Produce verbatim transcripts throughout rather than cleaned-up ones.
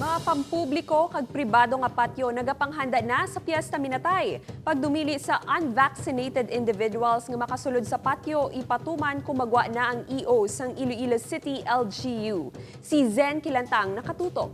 Mga pampubliko kag pribado nga patio nagapanghanda na sa Piesta Minatay. Pagdumili sa unvaccinated individuals nga makasulod sa patio, ipatuman kung magwa na ang E O sang Iloilo City L G U. Si Zen Kilantang nakatutok.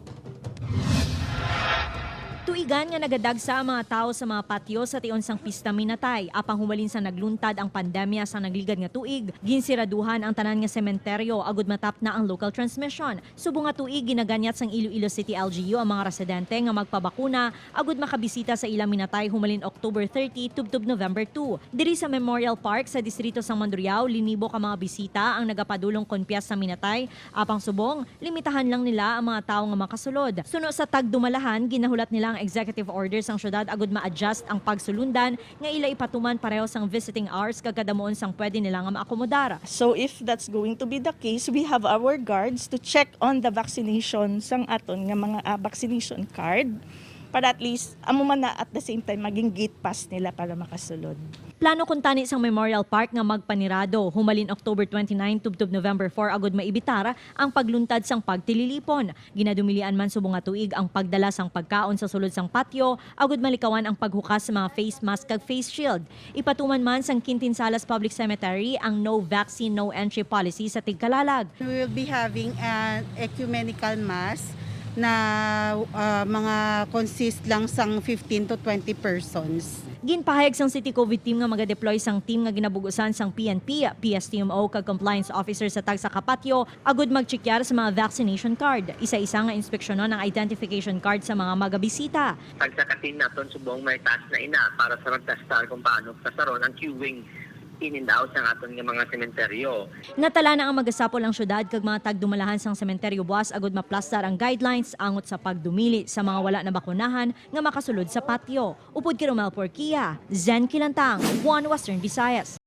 Tuigan nga nagadagsa ang mga tawo sa mga patio sa tion sang Piesta Minatay, apang humalin sa nagluntad ang pandemya sa nagligad nga tuig, ginsiraduhan ang tanan nga sementeryo agud matapna ang local transmission. Subong nga tuig, ginaganyat sang Iloilo City L G U ang mga residente nga magpabakuna agud makabisita sa ilang minatay humalin October thirty tubtob November two. Diri sa Memorial Park sa distrito sang Mandurriao, linibo ka mga bisita ang nagapadulong kon Piesta Minatay, apang subong limitahan lang nila ang mga tawo nga makasulod. Suno sa tagdumalahan, ginahulat nila ang executive order sang syudad agud ma-adjust ang pagsulundan nga ila ipatuman pareho sang visiting hours kag kadamuon sang pwede nila nga maakomodar. So if that's going to be the case, we have our guards to check on the vaccination sang aton nga mga, ah, vaccination card, para at least amo man na at the same time maging gate pass nila para makasulod. Plano kuntani sang Memorial Park nga magpanirado humalin October twenty-nine tubtob November four agud maibitar ang pagluntad sang pagtililipon. Ginadumilian man subong nga tuig ang pagdala sang pagkaon sa sulod sang patio agud malikawan ang paghukas sa mga face mask kag face shield. Ipatuman man sang Quintin Salas Public Cemetery ang no vaccine, no entry policy sa tigkalalag. We will be having an ecumenical mass na, ah, mga consist lang sang fifteen to twenty persons. Ginpahayag sang City COVID team nga maga-deploy sang team nga ginabug-usan sang P N P, P S T M O kag compliance officer sa tagsa ka patio agud magtsekyar sa mga vaccination card. Isa-isa nga inspeksyonon ang identification card sa mga magabisita. Tagsa ka team naton subong may task na ina para sa pagtastar kung paano pasaron ang queuing in and out sang aton nga mga sementeryo. Natala na ang magasapol ang syudad kag mga tagdumalahan sang sementeryo buas agud maplastar ang guidelines angot sa pagdumili sa mga wala nabakunahan nga makasulod sa patio. Upod kay Romel Porquia, Zen Kilantang, One Western Visayas.